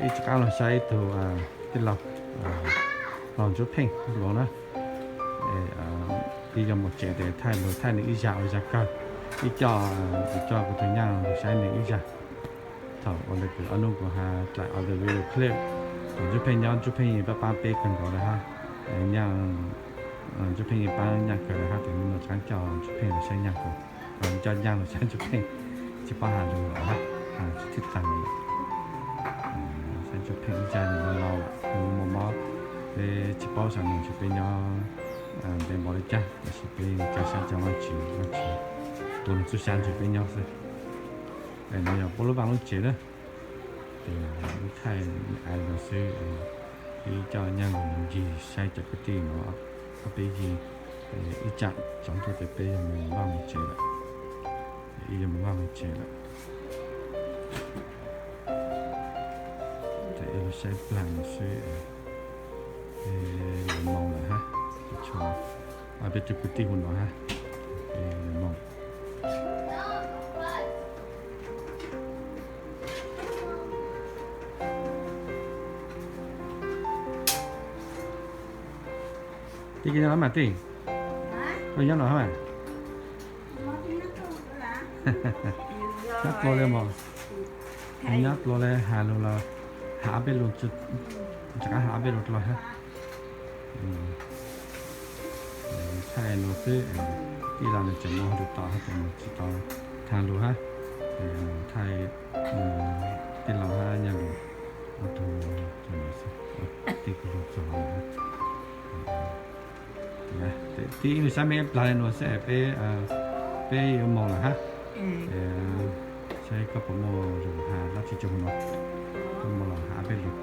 Ib rov qab los saib ib tug tij laug, los Ntsuab Pheej nkaus na. Ib yog mus tsev tes thaij, thaij nws ib zag ua zag kawg. Ib co kuv coj kuv tus nyaj los saib nws ib zag. Thaum ua ntawd kuv ob hnub kuv has dlaim ob tug video clip. Ntsuab Pheej nyob, Ntsuab Pheej yeej pab pab peb kawg nkaus lawm hab. Nyaj, Ntsuab Pheej yeej pab nyaj kawg lawm hab, tes hnub no rov qab coj Ntsuab Pheej los saib nyaj kawg. Coj nyaj los saib Ntsuab Pheej, tsis paub has lus lawm hab, tsis thib tag li lawm. Saib Ntsuab Pheej ib zag nws laus laus lawm, nws muaj mob, peb tsis paub xyov nws ntshe peb nyob ntev npaum li cas, tab sis peb cav sab cav Vaajtswv, Vaajtswv tua nws txuj sa ntshe peb nyob xwb. Es no yog puab lub vaaj lub tsev na, es wb thaij ais los xwb, wb coj nyaj los ncig saib cov kwv tij no ob peb yig, ib tsam tsaus ntuj tes peb yuav mus vaj mus tsev lawm, ib yuav mus vaj mus tsev lawm. Tes wb los saib plag no xwb, yuav moos lawm hab, tsis tshua, ob peb tug kwv tij hu no hab, yuav moos. Tij, koj nyob no mas tij, koj nyob no hab mas. Nyob dlua li mog, nyob dlua li has lus los, has ob peb lus, rov qab has ob peb lus dlua hab. Thaij no xwb, tij laug nws tseem mus hauj lwm tom hab tes nws tsis tau has lus hab. Thaij tij laug hab nyaj lus ob tug, tij kuv lug txog hauv lawm hab. Tij, wb saib meb plag li no xwb es peb, peb yuav moog lawm hab. Saib koj puas muaj lus has dlaab tsi rua huv no, koj muaj lus has peb lus.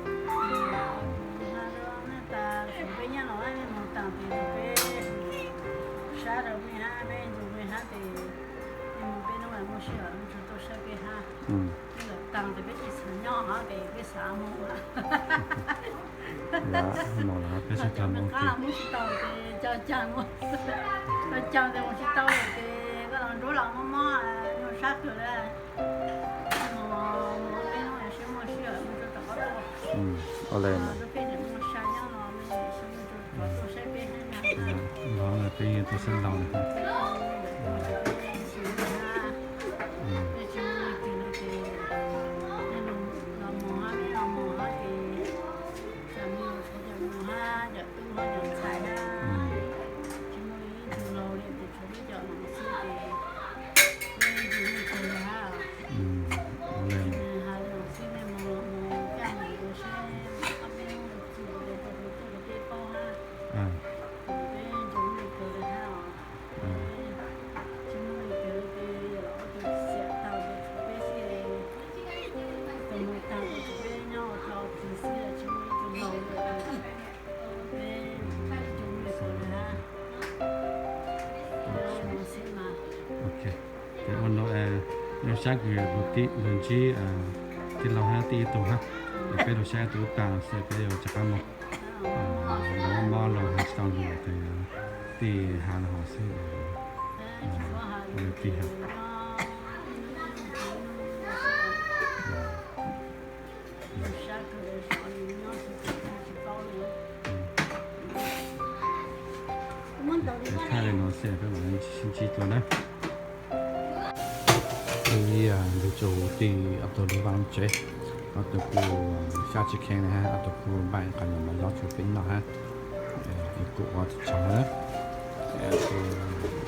Peb lawm taag tes peb tsis xav nyob hov tes peb xav moog. Moog lawm peb sawv dlawg moog tes, cov caag, cov caag tes moog tsis tau lawm tes koj los nruab los mob mob, moog sab kawg lawm. Moog, moog peb hnub sib muaj sij hawm moog rua rov qab tuaj. Peb tseem muaj sai nyob no, sib muaj rua rov qab tuaj saib peb hab. Peb tuaj saib laug lawm. Peb tsis muaj leej twg lawm ces, los moog hab, peb los moog hab ces, cov me nyuam tshuav cov me nyuam hab, cov tub hab, cov ntxhais hab, tsis muaj ib tug laug li tes tshuav peb cov no xwb ces, peb tsis muaj leej twg lawm hab. Has li no xwb, nej moog los moog, coj moog ua saib ob peb hnub txug tes rau kuv tuaj rau peb paub hab. Peb tsis muaj leej twg lawm hab os. Tsis muaj leej twg ces los ob tug xiam tau tes tshuav peb xwb. Tus moog tag tes tshuav peb nyob ua dlau txiv xwb, tsis muaj ib tug laug lawm. Peb tsis muaj leej twg lawm hab. Ua no xwb mas. Ces ua no, zoo sab kws lug ntsib tij laug hab tij ib tug hab, es peb lug saib tus ib tag xwb peb yuav rov qab moog. Mob mob lug has tsis tau lus tes tij has lug hov xwb. Tij has. Thaij li no xwb peb mam sib ntsib dlua na. Ib ntug tsuj huv tij ob tug lug vaaj lub tsev, ob tug kuj sab tsis kheev li hab, ob tug kuj npaaj qhov nyuam mov zaub tsua peb noj hab. Kuj ua tug tshav na,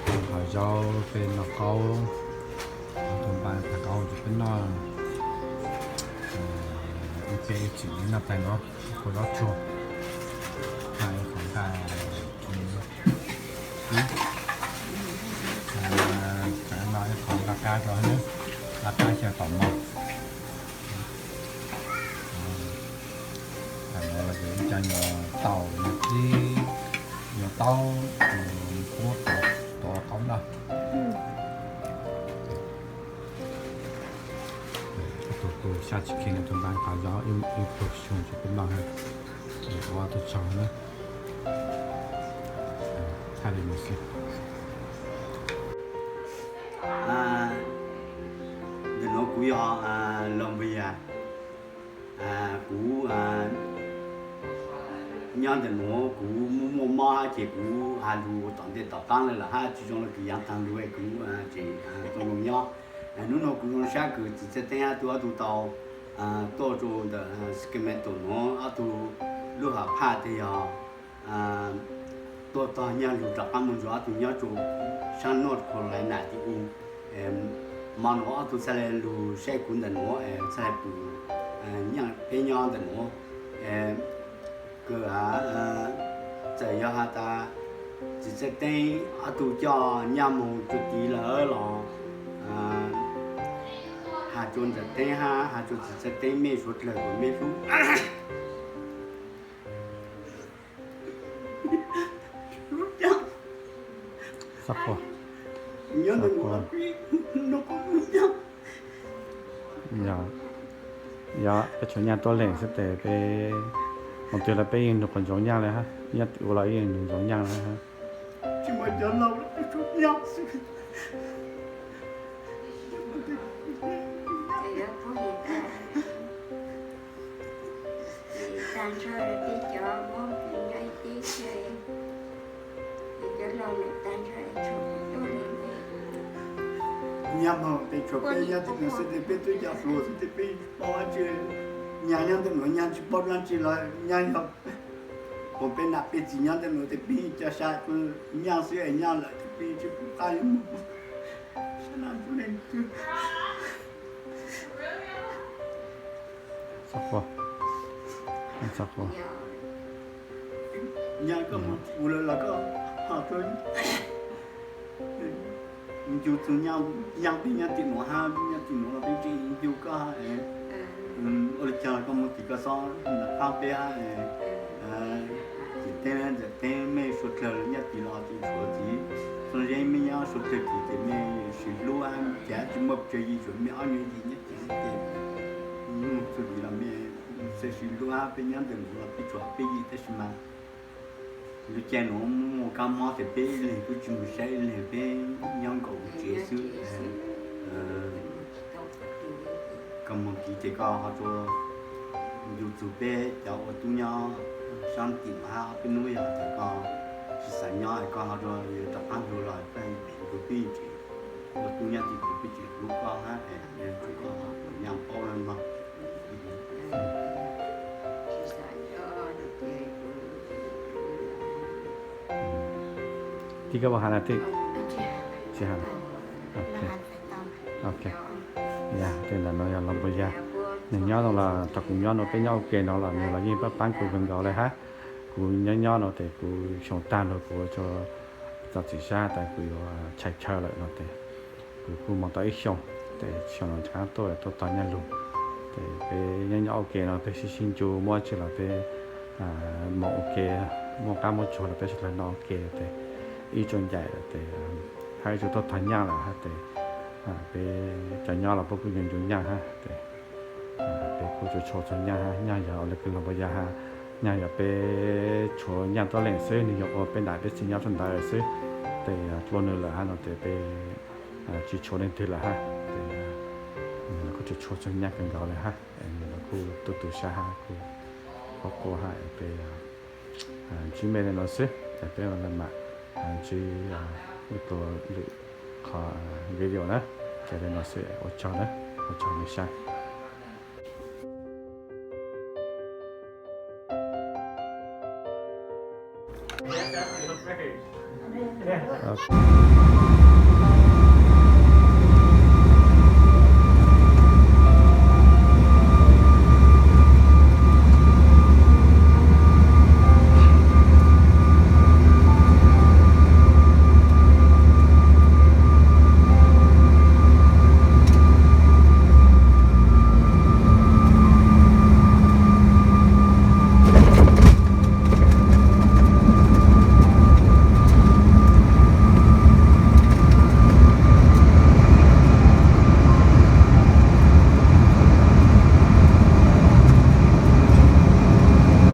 ua qhov zaub peb noj qaub, ob tug npaaj qhov qaub tsua peb noj. Ib peb tsim noj taig no, kuj zaub tsua, noj ib qhov nqaij. Noj ib qhov laj kab rau, laj kab xyaw tom mov. Tam no los ces ib co nyuag taub, nyuag taub, nyuag qub tov qaub noj. Ob tug kuj sab tsis kheev, ob tug npaaj qhov zaub ib pluag xyoo tsua peb noj hab. Ua tug tshav na. Thaij li no xwb. Ntawm no kuv yog Los Npis Yas, Kuv nyob ntawm nuav kuv muaj muaj mob ces kuv has lug tom ntej tom qaab le lawm hab tsi zoo le kws yaav taag lug kuv tseem tuaj nyob. Nub nua kuv zoo sab kws txiv Txawj Teeb ob tug, ob tug tau tuaj rua ntawm Sacramento nuav, ob tug lub hom phaj twb yog tuaj tog nyaj lug rov qaab moog ntsuas ob tug nyob rua saab North Carolina tim u. Mo nuav ob tug txhaj le lug saib kuv ntawm nuav, txhaj le pum peb nyob ntawm nuav. Kws txawm yog has tas txiv Txawj Teeb ob tug coj nyaj moog rua tid lawm los has rua Ntxawm Teeb hab has rua txiv Txawj Teeb mej suav dlawg kuas mej hlub. Yog peb tshuav nyaj tuab leeg xwb tes peb, moog twg los peb yeej nrug quas ntsoov nyaj le hab, nyob tim ub los yeej nrug ntsoov nyaj le hab. Nyaj moog tes tshuav peb nyob tim nuav xwb tes peb tub cov hluas xwb tes peb paub dlaab tsi. Nyaj nyob ntawm nuav nyaj tsi paub dlaab tsi los nyaj yog puas peb nam peb txiv nyob ntawm nuav tes peb cov sab nyaj xwb es nyaj lawm tes peb tsi pum qab le moog. Nyaj koj moog tim ub lawm los koj ho rua ncu txug nyaj peb nyob tim nuav hab, nyob tim nuav los peb tsi ncu koj hab. Ua le caag los koj moog tim koj xob nrug qab peb hab. Txiv Txawj Teeb, Ntxawm Teeb mej suav dlawg nyob tim los tsi tshuav txiv Txooj Zeeb mej nyob suav dlawg tim tes mej sib hlub hab, ces tsi muaj tsawg yim tshuav mej ob nyuag yim nyob tim tes moog txug tim los mej sib hlub hab, peb nyob ntawm nuav los peb tshuav peb yim tab sis mas lub caij nuav muaj kab mob tes peb ib leeg tub tsi moog saib ib leeg, peb nyob nkaum tsev xwb. Koj moog tid tes koj ho rua ncu txug peb cov ua tub nyob saab tim nuav hab, peb nub yog tas koj tsi xav nyob koj ho rua yuav rov qab lug los koj peb tsev ua tub nyob tim nuav peb tseem hlub koj hab, tsuav koj nyaj paub le mog. Tij koj puas has na tij? Tsi has. Ok. Yog tej ntawm nuav yog los puas yog, nwg nyob no los thaum kuv nyob no peb nyob ua ke no los nwg los yeej paab paab kuv kawg nkaus le hab. Kuv nyob nyob no tes kuv xyoo tag lug kuv ua tso txim sab tas kuv yuav tshais chaw lawm no tes kuv kuj moog tau ib xyoo, tes xyoo no rov qab tuaj tuaj tog nyaj lug. Tes peb nyob nyob ua ke no peb sib sib ncu, muaj dlaab tsi los peb moog ua ke, muaj qaab muaj tsuag los peb suav dlawg noj ua ke tes ib tsoom ncaim tes hab ib tsoom tuaj tog nyaj lawm hab tes peb cov nyob los puab kuj ncu ncu nyaj hab tes peb kuj tsuas tshuav txug nyaj hab, nyaj yog ua le kws los puas yog hab, nyaj yog peb tshuav nyaj tuab leeg xwb, nwg yog ua peb nam peb txiv nyob rua ntawd xwb. Tes tsi ua nwg lawm hab no tes peb tsi tshuav leej twg lawm hab. Tes nwg los kuj tsuas tshuav txug nyaj kawg nkaus le hab, nwg los kuj tuaj tu sab hab kuj paub quaj hab. Peb ntsib mej le no xwb, tes peb mam ntsib ib tug lwm qhov video na. Ces le no xwb, ua tsaug na, ua tsaug mej sab.